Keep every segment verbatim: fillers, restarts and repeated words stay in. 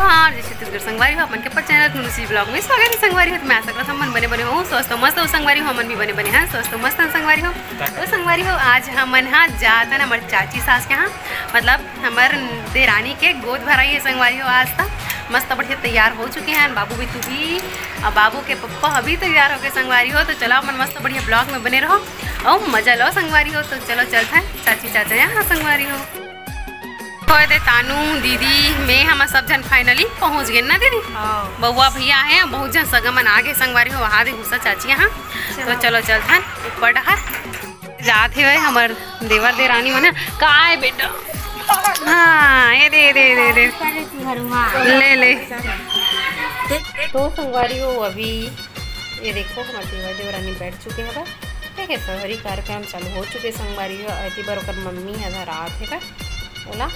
हाँ, जय छत्तीसगढ़ संगवारी हो, अपन के अपन चैनल नुनुसी ब्लॉग में स्वागत है संगवारी हो। तो मैं आशा करत हूँ हमन बने बने हो, स्वस्थ मस्त हो संगवारी हो, हमन भी बने बने हैं, स्वस्थ मस्त हैं संगवारी हो। तो संगवारी हो, आज हमन हा जात हन हमर चाची सास के यहाँ, मतलब हमर देरानी के गोद भराई है संगवारी हो। आज तक मस्त बढ़िया तैयार हो चुके हैं बाबू भी, तू भी, और बाबू के पप्पा अभी तैयार हो गए संगवारी हो। तो चलो अपन मस्त बढ़िया ब्लॉग में बने रहो और मजा लो संगवारी हो। तो चलो चलते हैं चाची चाचा यहाँ संगवारी हो। होए दे तानू, दीदी, मैं, हम सब झन finally पहुँच गए ना दीदी। हाँ। बउआ भैया हे, बहुत झन सगा मन आ गए संगवारी हो, वहाँ दे भूसा चाची यहाँ। तो चलो चलथन ऊपर डहर। जात हे हमर देवर देरानी मन। का है बेटा? हाँ, ये दे, दे, दे, दे। ले, ले। तो संगवारी हो अभी ये देखो, हमर देवर देवरानी बैठ चुके हवय। ठीक है, शहरी कार्यक्रम चालू हो चुके संगवारी हो। एती बर ओकर मम्मी ह धरात हे का ओला।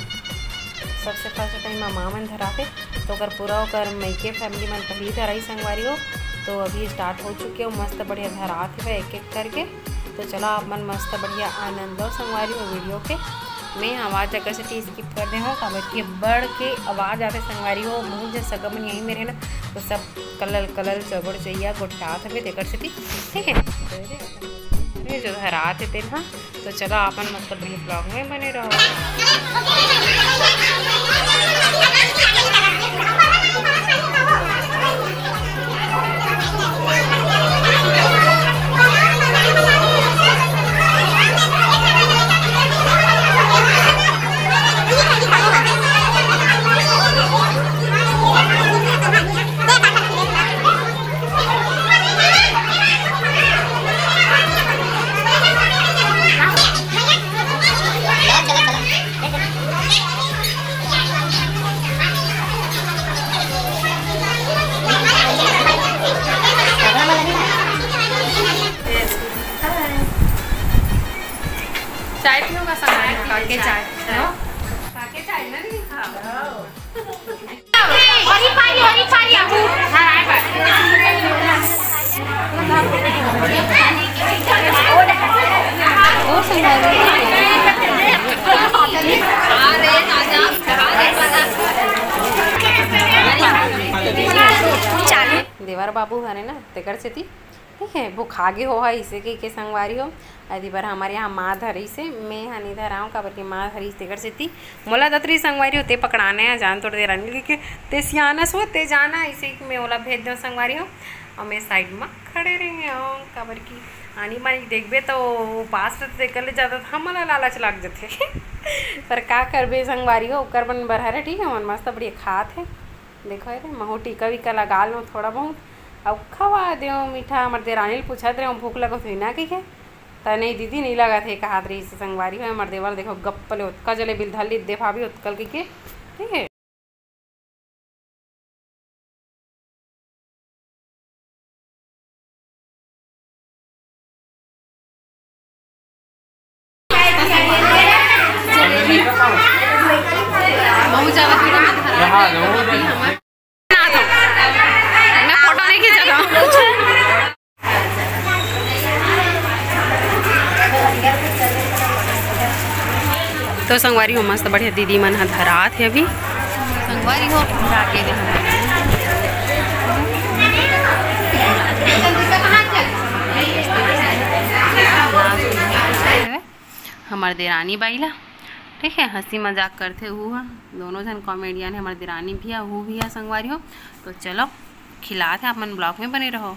सबसे फर्स्ट टाइम माँ मन धराथे, तो ओकर पूरा ओकर मइके फैमिली मन पहिली धराई संगवारी हो। तो अभी स्टार्ट हो चुके हो, मस्त बढ़िया धरात हे एक एक करके। तो चलो आप मन मस्त बढ़िया आनंद लो संगवारी हो वीडियो के। मैं आवाज़ अगर से स्किप कर दे हूँ, काबर कि बड़ के आवाज़ आते संगवारी हो, बहुत जन सगा मन यहीं मेरे ना, तो सब कलल कलल चबड़ चैया गोठियात हवे तेकर सेती, ठीक है। ये जो धरात हे तेन हा, तो चलो आपन मतलब ये ब्लॉग में बने रहो। चाय पियोगा? सामान खा के चाय। हाँ। खा के चाय ना, नहीं खा। हरी पारी, हरी पारी, आबू। हाँ, आए बात। देवर बाबू हरे ना, तेकर सेती ठीक है, भुखा गे हो हा, इसे कहि के संगवारी हो। अदी बर हमर यहाँ माँ धरिस हे, मैं हा नइ धराव, काबर कि माँ धरिस तेकर सेती मोला दतरी संगवारी हो, ते पकड़ाने आ जान तोर देरानी कहि के, ते सियानस हो, ते जाना, इसे कि मैं ओला भेज देव संगवारी हो। अउ मैं साइड म खड़े रहे हव, काबर कि आनी बानी देखबे त ओ पास रहिथे, तेकर ले जादा त हमन ला लालच लाग जथे। पर का करबे संगवारी हो, ओकर मन बर हरे, ठीक है, मन मस्त बढ़िया खात हे। देखो, ये महू टीका वीका लगा लो थोड़ा बहुत, अउ खवा देव मीठा। हमर देरानी ल पूछत रहे, भूख लगत होही ना कहिके, त नहीं दीदी, नहीं लगत हे, कहत रहिस संगवारी हो। हमर देवर देखो, गप्प ले ओतका जले बिल धर ली, दे भाभी ओतकल कहिके, ठीक है। बहुत ज्यादा भीड़ है, मैं घर आ गई, अभी हमारे ना तो, मैं फोटो नहीं खींचा था। तो संगवारी हो, मस्त बढ़िया दीदी मन ह धरात हे अभी। संगवारी हो, जाके दे हमर देरानी बाई ला, ठीक है, हंसी मजाक करथे। उहू ह दोनों झन कॉमेडियन हे, हमर देरानी भी है, उहू भी है संगवारी हो। तो चलो, खिलात हे, आप मन ब्लॉग में बने रहो।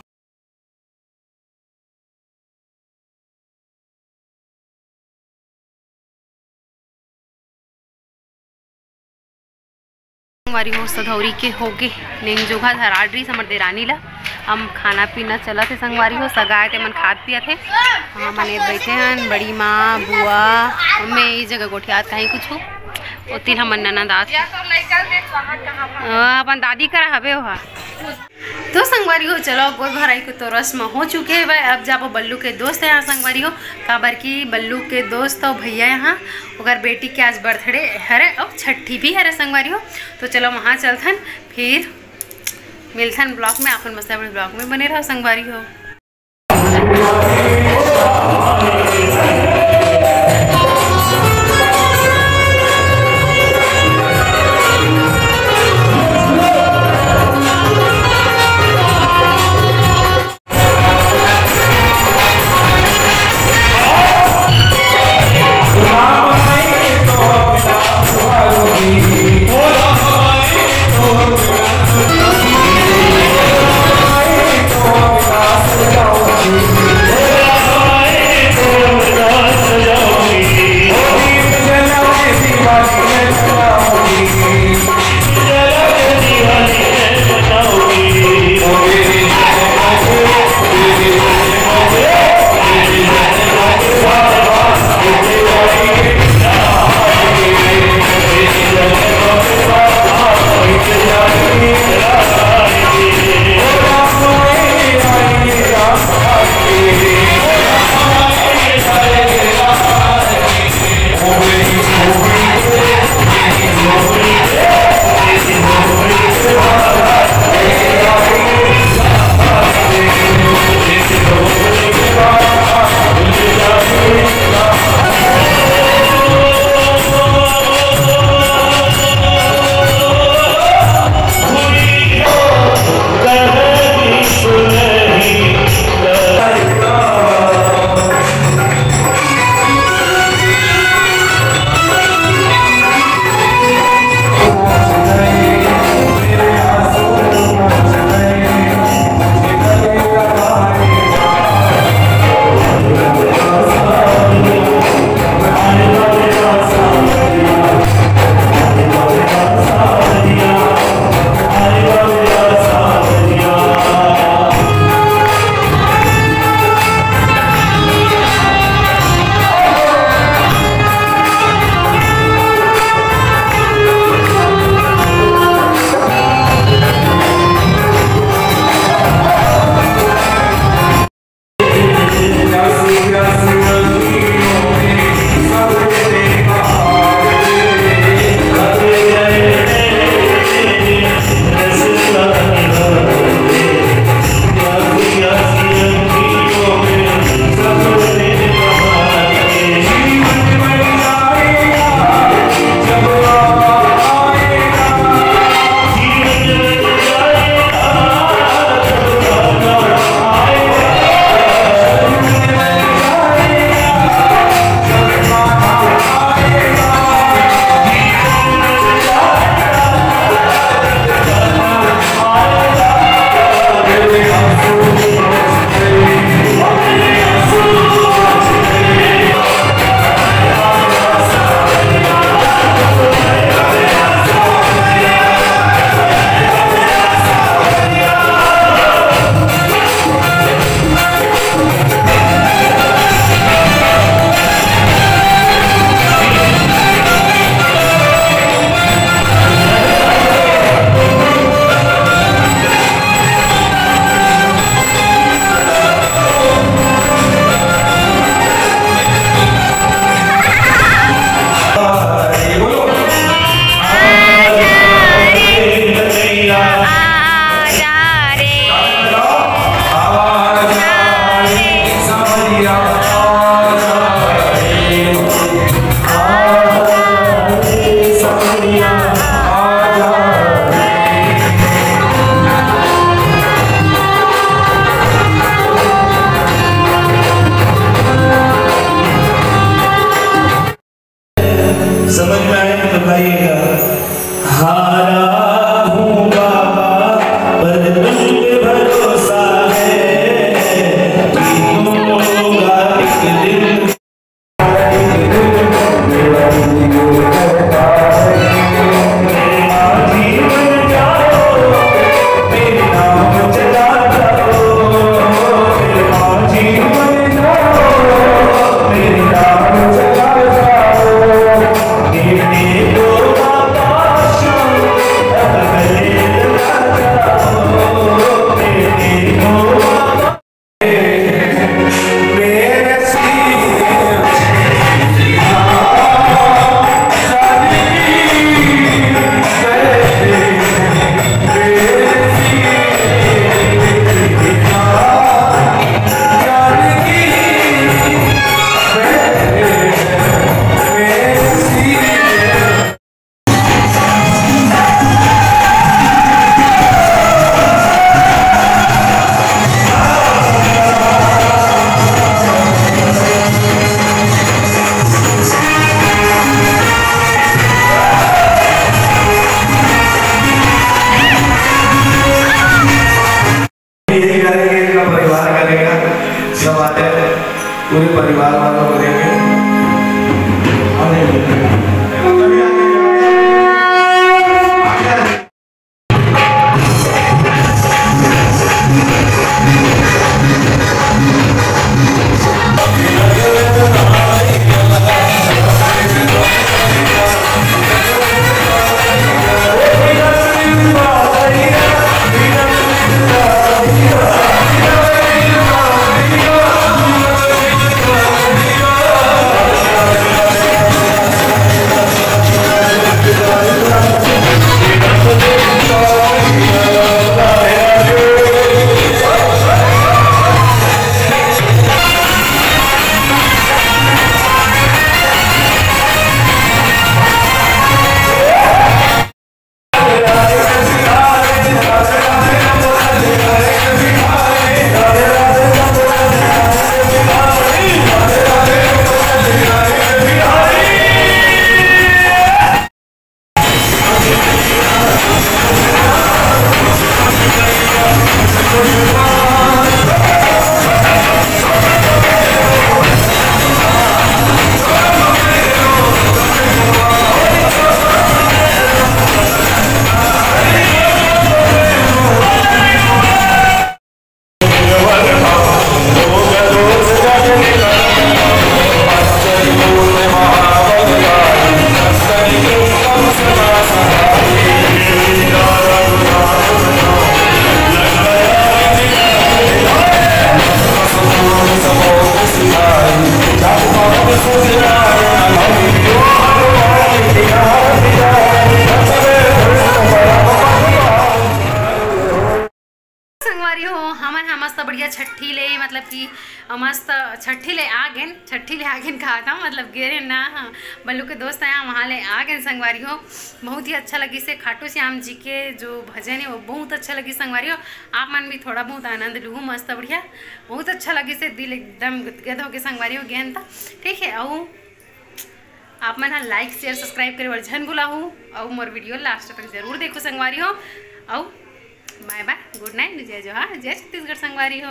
संगवारी हो, सधौरी के होगे नेंग जोघा धराड रहीस हमर देरानी ला। हम खाना पीना चलत हे संगवारी हो, सगाए ते मन खात पियत हे। हमन ए बैठे हन, बड़ी माँ, बुआ, मैं ई जगह गोठियात कहीं कुछ हो। ओती हमन ननद आत हे। अ, अपन दादी करा हवे ओहा। तो संगवारी हो, चलो, गोद भराई के तो रस्म हो चुके हे। अब जाबो बल्लू के दोस्त यहाँ संगवारी हो, काबर की बल्लू के दोस्त अउ भैया यहाँ ओकर बेटी के आज बर्थडे हरे अउ छठी भी हरे संगवारी हो। तो चलो वहाँ चलथन, फिर मिलथन ब्लॉग में। अपन मस्त ब्लॉग में बने रहो संगवारी हो। पूरे परिवार वालों को देंगे। संगवारी हो, हमन ह मस्त बढ़िया छट्ठी ले, मतलब कि मस्त छट्ठी ले आ गेन, छट्ठी ले आ गेन कहा था, मतलब गे रहे ना, हाँ, बल्लू के दोस्त आया, वहाँ ले आ गेन संगवारी हो। बहुत ही अच्छा लगिस हे खाटू श्याम जी के जो भजन है, वो बहुत अच्छा लगिस संगवारी हो। आप मन भी थोड़ा बहुत आनंद लूहू, मस्त बढ़िया, बहुत अच्छा लगिस हे, दिल एकदम गदगद होके संगवारी हो गेन था। ठीक है, अउ आप मन ह like, share, subscribe करे बर झन भुलाहू, अउ मोर video last तक जरूर देखो संगवारी हो। अउ bye bye, good night, जय जोहार, जय छत्तीसगढ़ संगवारी हो।